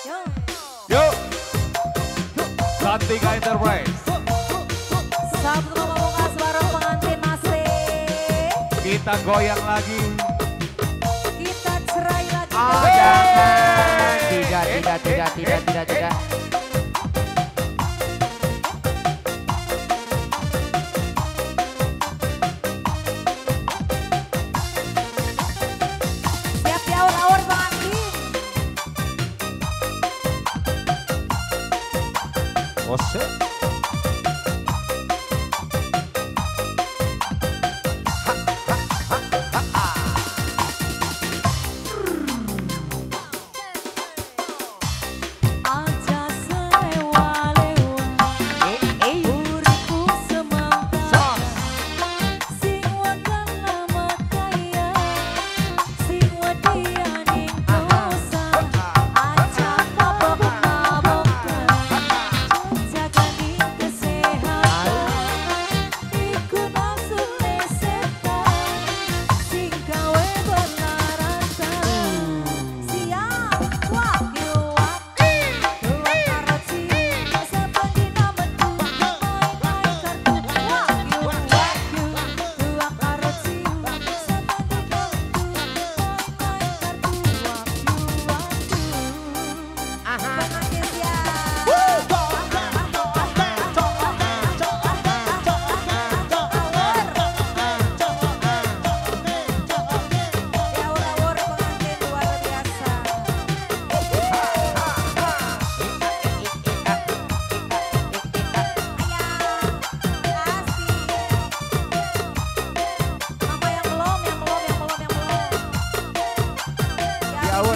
Yuk. Santika Enterprise. Sabtu Pamungkas bareng pengantin masih. Kita goyang lagi. Kita cerai lagi. Oh, jangan. Tidak, tidak, tidak, tidak, tidak, tidak. Siap di awal-awal pengantin. Ose.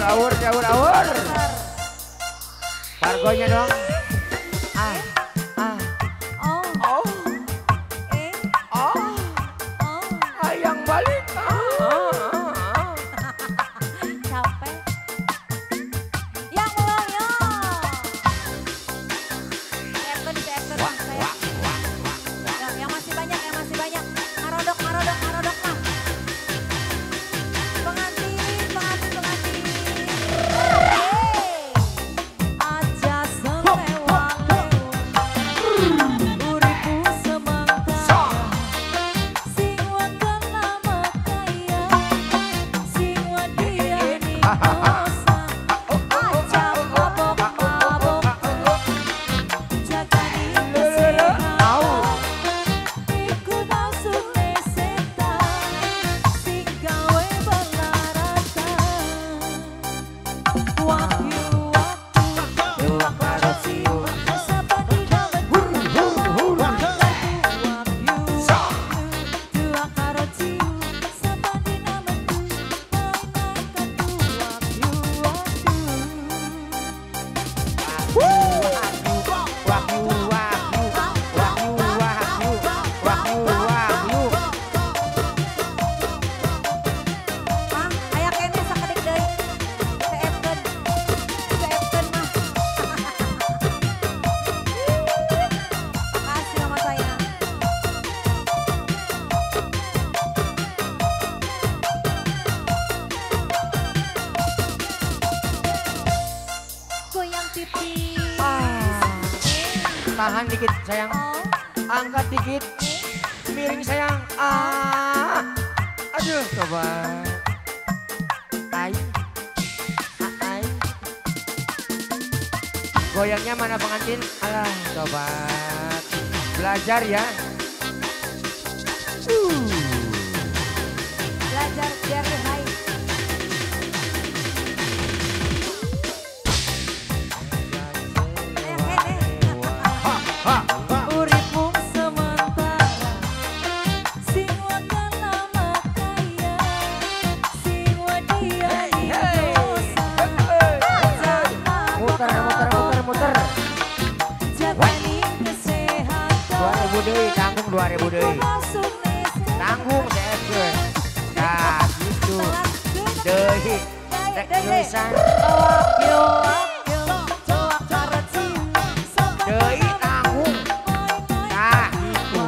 Awur, awur, awur. Pargonya dong. Ah, ah, oh, oh, eh, oh, oh. Ayang balik. Ah, ah. Capek. Yang belum yo. Wah, wah, wah, wah. Yang masih banyak, yang masih banyak. Marodok, marodok, marodok mah. Pengantin, pengantin, pengantin. Tahan dikit sayang, angkat dikit, miring sayang. Ah, aduh, coba. Ai, ai. Goyangnya mana pengantin? Alah, coba. Belajar ya. Belajar biar lebih. Uripmu sementara, sing wakan lama kaya, sing wadia dosa. Muter, muter, muter, muter. Jagani kesehatan. 2000 deui, tanggung 2000 deui. Tanggung saya. Nah, gitu. Deui. Rek tulisan. Deui tanggung. Nah, gitu.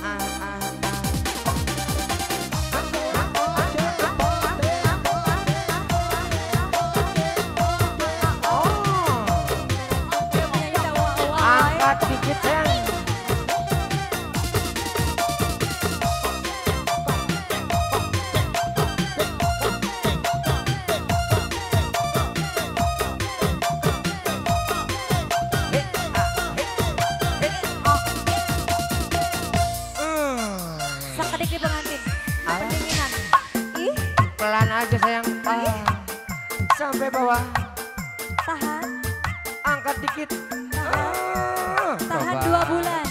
Ah, ah, ah. Cantik di pengantin. Pendinginan. Ih. Pelan aja sayang. Sampai bawah. Tahan. Angkat dikit. Tahan. Tahan 2 bulan.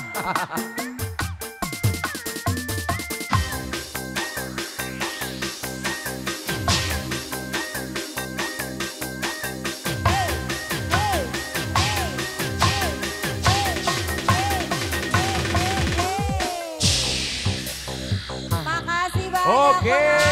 Makasih banyak. Oke.